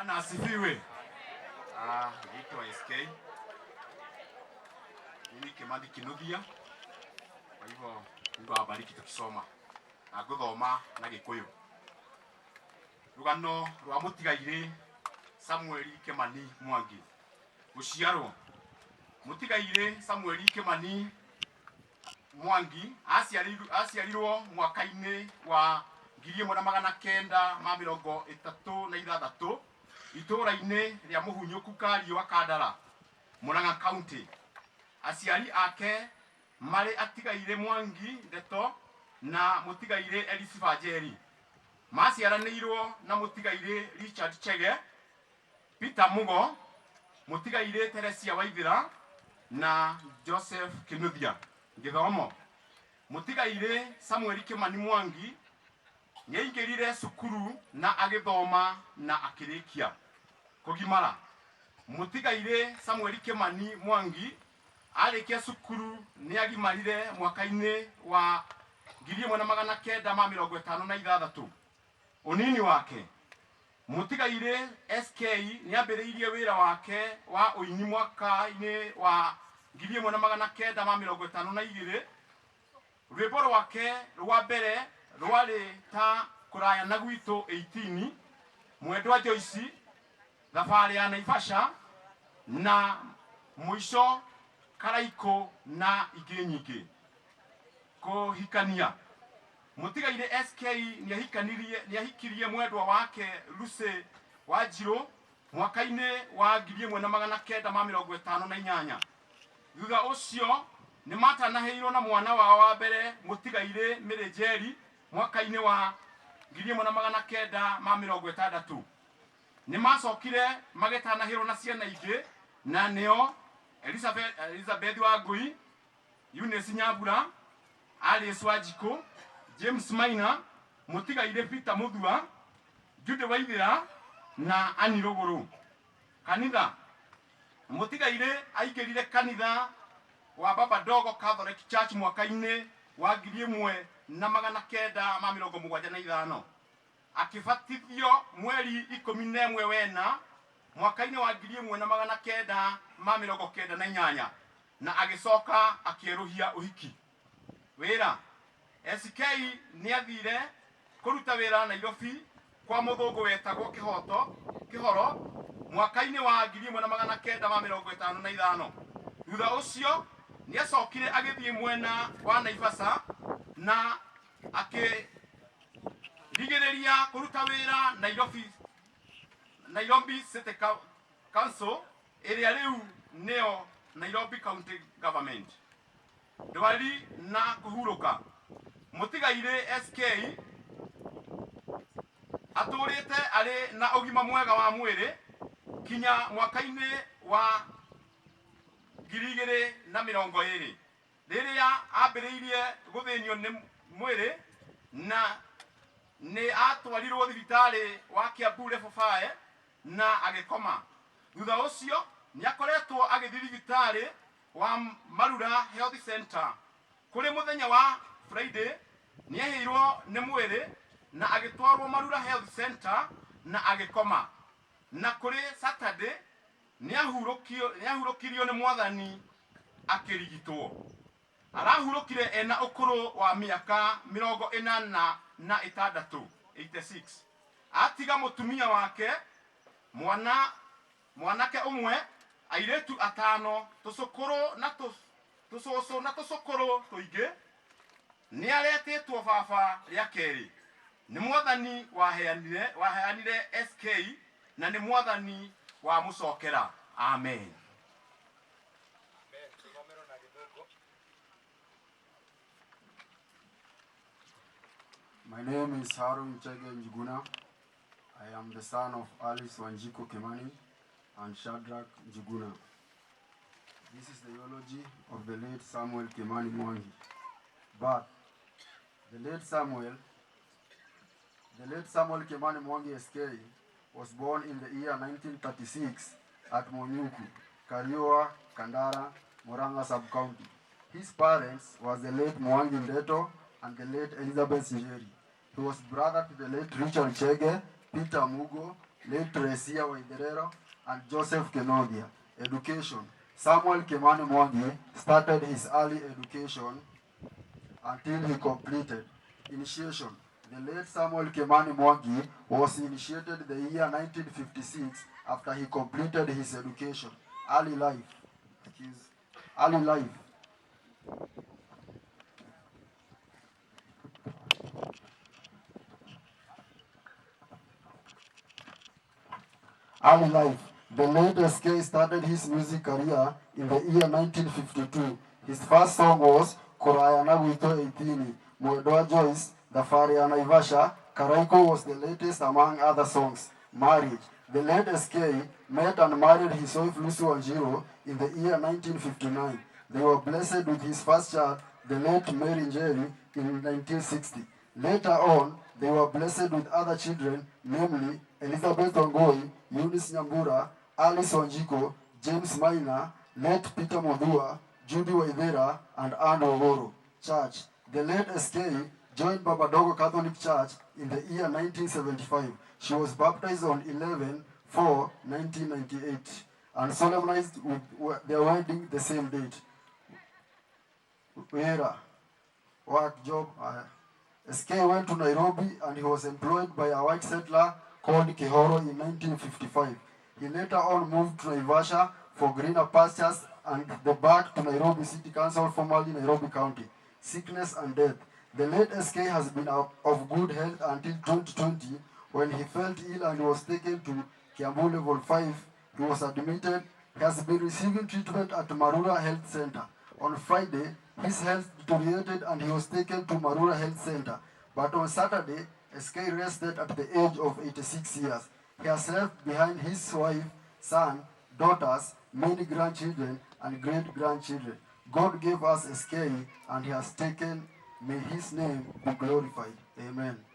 Bwana asifiwe. Ah, naitwa SK. Mimi Kimani Kinuthia. Kwa hivyo Mungu awabariki tukisoma. Na nguthoma na Gikuyu. Rugano rwa mutigaire Samuel Kimani Mwangi. Guciarwo mutigaire Samuel Kimani Mwangi aciarirwo mwaka-inĩ wa 1936 itũũra-inĩ rĩa Mũhunyũku Kariũa Kandara, Murang'a County. Aciari ake marĩ atigaire Mwangi Ndeto na mũtigaire Elisiba Njeri. Maciaranĩirwo na mũtigaire Richard Chege, Peter Mugo, mũtigaire Teresia Waithira na Joseph Kinuthia. Gĩthomo. Mũtigaire Samuel Kimani Mwangi nĩaingĩrire cukuru na agĩthoma na akĩrĩkia kũgimara. Mũtigaire Samuel Kimani Mwangi arĩkia cukuru nĩagimarire mwaka-inĩ wa 1956. Ũnini wake. Mũtigaire SK nĩambĩrĩirie wĩra wake wa ũini mwaka-inĩ wa 1952. Rwĩmbo rwake rwa mbere rwarĩ ta kũraya na gwitũ 18, Mwendwa Joyce, Thabarĩ ya Naivasha na mũico Karaikũ na ingĩ nyingĩ. Kũhikania. Mũtigaire SK nĩahikirie mwendwa wake Lucy Wanjirũ mwaka-inĩ wa 1958. Thutha ũcio nĩmatanahĩirwo na mwana wao wa mbere mũtigaire Mary Njeri mwaka-inĩ wa 1960. Nĩmacokire magĩtanahĩrwo na ciana ingĩ na nĩo Elizabeth Wangui, Eunice Nyambura, Alice Wanjikũ, James Maina, mũtigaire Peter Muthua, Judy Waithira na Annie Rũgũrũ. Kanitha. Mũtigaire aingĩrire kanitha wa Baba Dogo Catholic Church mwaka-inĩ wa 1975. Akĩbatithio mweri 11 wena mwaka-inĩ wa 1998 na agĩcoka akĩerũhia ũhiki. Wĩra. SK nĩathire kũruta wĩra Nairobi kwa mũthũngũ wetagwo Kĩhoto Kĩhoro mwaka-inĩ wa 1955. Thutha ũcio nĩacokire agĩthiĩ mwena wa Naivasha na akĩrigĩrĩria kũruta wĩra Nairobi City Council ĩrĩa rĩu nĩyo Nairobi County Government. Ndwari na kũhurũka. Mũtigairĩ SK atũrĩte arĩ na ũgima mwega wa mwĩrĩ kinya mwaka-inĩ wa 2020 rĩrĩa ambĩrĩirie gũthĩnio nĩ mwĩrĩ na nĩ atwarirwo thibitarĩ wa Kiambu Level 5 na agĩkoma. Thutha ũcio nĩakoretwo agĩthiĩ thibitarĩ wa Marura Health Center. Kũrĩ mũthenya wa Friday nĩehĩirwo nĩ mwĩrĩ na agĩtwarwo Marura Health Center na agĩkoma. Na kũrĩ Saturday nĩahurũkirio nĩ mwathani akĩrigitwo. Arahurũkire ena ũkũrũ wa mĩaka 86, 86. Atiga mũtumia wake, mwanake ũmwe, airĩtu atano, tũcũkũrũ na tũcũcũ na tũcũkũrũ tũingĩ. Nĩaretĩtwo baba rĩa kerĩ. Nĩ mwathani waheanire SK na nĩ mwathani wamũcokera. Amen. My name is Harun Chege Njuguna. I am the son of Alice Wanjiku Kimani and Shadrach Njuguna. This is the eulogy of the late Samuel Kimani Mwangi. But the late Samuel Kimani Mwangi SK was born in the year 1936 at Monyuku, Kariua, Kandara, Murang'a sub-county. His parents was the late Mwangi Ndeto and the late Elizabeth Njeri. He was brother to the late Richard Chege, Peter Mugo, late Teresia Waitherero, and Joseph Kenodia. Education. Samuel Kimani Mwangi started his early education until he completed. Initiation. The late Samuel Kimani Mwangi was initiated the year 1956 after he completed his education. Early life. Excuse. Early life. Early life. The late SK started his music career in the year 1952. His first song was Korayana Gwitũ 18, Mwendwa Joyce, Thabarĩ ya Naivasha. Karaiko was the latest among other songs. Marriage. The late SK met and married his wife Lucy Wanjiru in the year 1959. They were blessed with his first child, the late Mary Njeri, in 1960. Later on, they were blessed with other children, namely Elizabeth Wangui, Eunice Nyambura, Alice Wanjiku, James Maina, late Peter Muthua, Judy Waithera, and Anne Ogoro. Church. The late SK joined Babadogo Catholic Church in the year 1975. She was baptized on 11/4/1998 and solemnized with their wedding the same date. Wera, work, job. SK went to Nairobi and he was employed by a white settler called Kihoro in 1955. He later on moved to Naivasha for greener pastures and the back to Nairobi City Council, formerly Nairobi County. Sickness and death. The late SK has been of good health until 2020, when he felt ill and was taken to Kiambu Level 5. He was admitted. He has been receiving treatment at Marura Health Center. On Friday, his health deteriorated and he was taken to Marura Health Center. But on Saturday, SK rested at the age of 86 years. He has left behind his wife, son, daughters, many grandchildren, and great-grandchildren. God gave us SK and he has taken. May his name be glorified. Amen.